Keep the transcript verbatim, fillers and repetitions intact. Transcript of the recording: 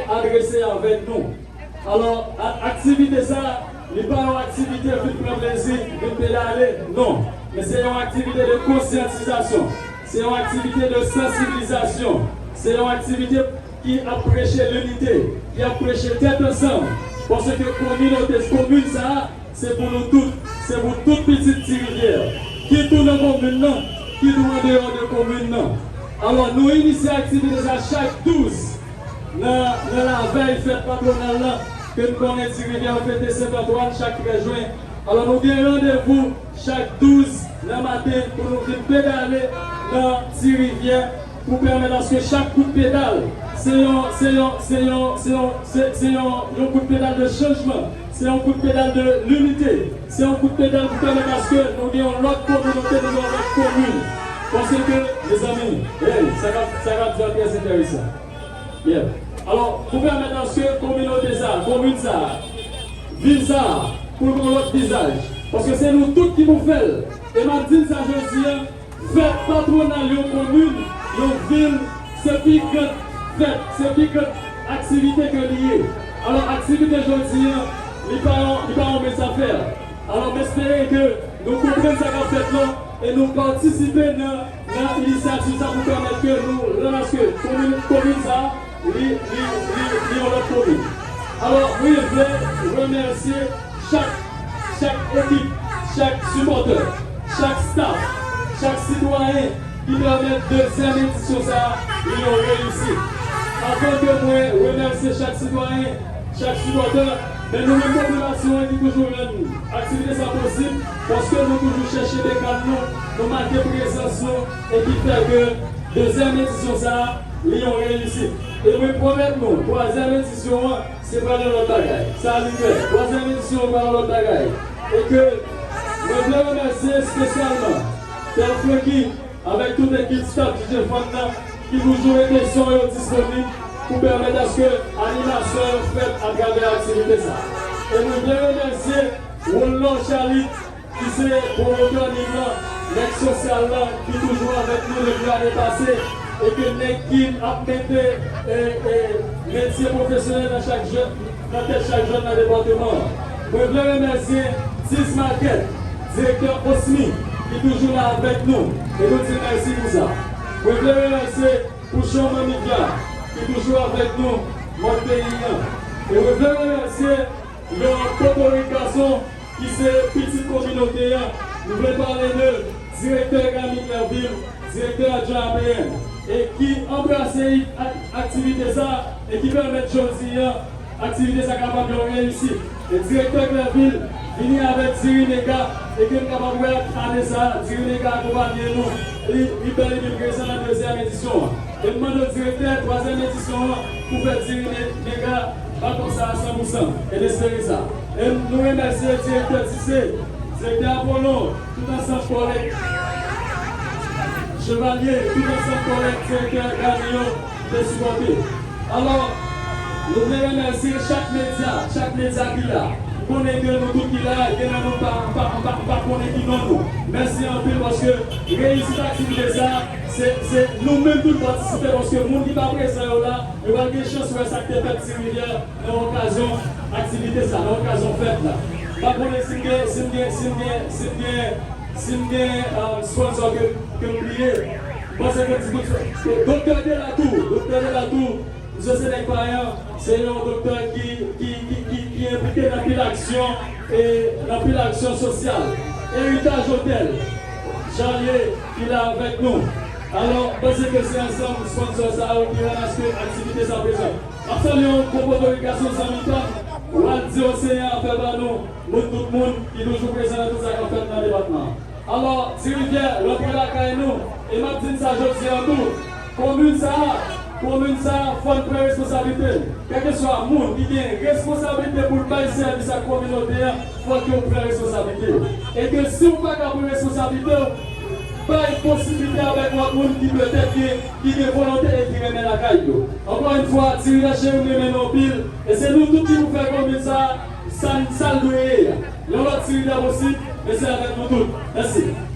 adrese avèk nou. Alò, a- aktivite sa, li pa yon aktivite vin pran plezi, vin pedale, non. Men se yon aktivite de konsyantizasyon, se yon aktivite de sansibilizasyon, se yon aktivite ki ap preche linite, ki ap preche tèt ansanm. Paske kominote, komin sa a, se pou nou tout, se pou tout pitit Ti Rivyè, kit ou nan komin nan, kit ou andeyò de komin nan. Alò, nou inisye aktivite sa chak douz nan, nan lavèy fèt patwonal la, ke n konnen Ti Rivyè fete Sent Antwàn chak trèz jen. Alò, nou gen randevou chak douz nan maten pou nou vin pedale nan Ti Rivyè pou pèmèt aske chak kout pedal se yon, se yon, se yon, se yon, se, se yon, yon kout pedal de chanjman, se yon kout pedal de linite, se yon kout pedal pou pèmèt aske nou gen yon lòt kominote, nou gen yon lòt komin. Paske, mezanmi, hey, sa k ap, sa k ap di a trè enteresan. Yeah. Alò, pou pèmèt aske kominote sa, komin sa, vil sa, pou l gen yon lòt vizaj. Paske se nou tout ki pou fè l. E m ap di n sa jodi a, fèt patwonal yon komin, yon vil, se pi gran fèt, se pi gran aktivite ke li ye. Alò, aktivite jodi a, li pa yon, li pa yon mens afè. Alò, m espere ke nou konprann sa k ap fèt la e nou patisipe nan, nan inisyativ sa pou pèmèt ke nou rann aske komin, komin sa li, li, li, li yon lòt komin. Alò, mwen vle remèsye chak, chak ekip, chak sipòtè, chak staf, chak sitwayen ki pèmèt dezyèm edisyon sa a li yon reyisit. Anvan ke mwen remèsye chak sitwayen, chak sipòtè, men nou menm popilasyon an ki toujou rann aktivite sa posib, paske nou toujou chèche bekàn nou, nou make prezans nou, e ki fè ke dezyèm edisyon sa a, li yon reyisit. E mwen pwomèt nou, twazyèm edisyon an, se pral yon lòt bagay. Sa li klè. Twazyèm edisyon an pral yon lòt bagay. E ke mwen vle remèsye espesyalman Pè Francky, avèk tout ekip staf D J Fun nan, ki toujou rete son yo disponib pou pèmèt aske animasyon yo fèt atravè aktivite sa. E mwen vle remèsye Roland Charlite, ki se pwomotè liv lan, nèg sosyal lan, ki toujou avèk nou depi ane pase, e ke nèg ki ap mete, e, e, metye pwofesyonèl nan chak jèn, nan tèt chak jèn nan depatman an. Mwen vle remèsye Tiz Market, direktè Osmi, ki toujou la avèk nou, e nou di mèsi pou sa. Mwen vle remèsye Pouchon Manmika, ki toujou avèk nou, mòd peyi an. E mwen vle remèsye yon potorik gason ki se pitit kominote an. Nou vle pale de direktè Rami Clerville, direktè adjwen A P N, e ki anbrase ak-, aktivite sa, e ki pèmèt jodi an, aktivite sa kapab yon reyisit. E direktè Clerville vini avèk Diri Mega, e ke n kapab wè ane sa, Diri Mega akonpanye nou, li, li bèl epi prezan nan dezyèm edisyon an. E m mande w, direktè, twazyèm edisyon an, pou fè Diri Me-, Mega pa konsa a san pou san, e n espere sa. E nou remèsye direktè Tise, direktè Apollon, tout ansanm kòlèg Chevalier, tout ansanm kòlèg direktè Gami yo ki te sipòte. Alò, nou vle remèsye chak medya, chak medya ki la. M konnen ke nou tout ki la, gen nan nou pa, pa, pa, pa konnen ki non nou. Mèsi anpil paske reyisit aktivite sa, se, se nou menm tout patisipe paske moun ki pa prezan yo la, yo pral gen chans wè sa k te fèt Ti Rivyè nan okazyon aktivite sa, nan okazyon fèt la. M pa konnen si m gen, si m gen, si m gen, si m gen, si m gen, um, sponsor ke, ke m bliye. M panse ke ti doktè Delatou, doktè Delatou, misye se nèg Payan, se yon doktè ki, ki, ki, ki, ki enplike nan pil aksyon, e nan pil aksyon sosyal. Eritaj Otèl, Charlie, ki la avèk nou. Alò, m panse ke se ansanm sponsor sa yo ki rann aske aktivite sa prezan. M ap salye yon gwo potorik gason zanmi pa m, Waldy Oseyan, afè pa nou, moun tout moun ki toujou prezan nan tout sa k ap fèt nan depatman an. Alò, Ti Rivyè, rantre lakay nou, e m ap di n sa jodi an tou, komin sa a, komin sa a, fò n pran responsablite n. Kèlkeswa moun ki gen responsablite pou l bay sèvis ak kominote an, fòk yo pran responsablite yo. E ke si w pa ka pran responsablite w, bay posiblite avèk lòt moun ki petèt gen, ki gen volonte e ki renmen lakay yo. Ankò yon fwa, Ti Rivyè cheri, m renmen nou anpil. E se nou tout ki pou fè komin sa a, sa, sa l dwe ye a. Yon lòt Ti Rivyè posib, men se avèk nou tout. Mèsi.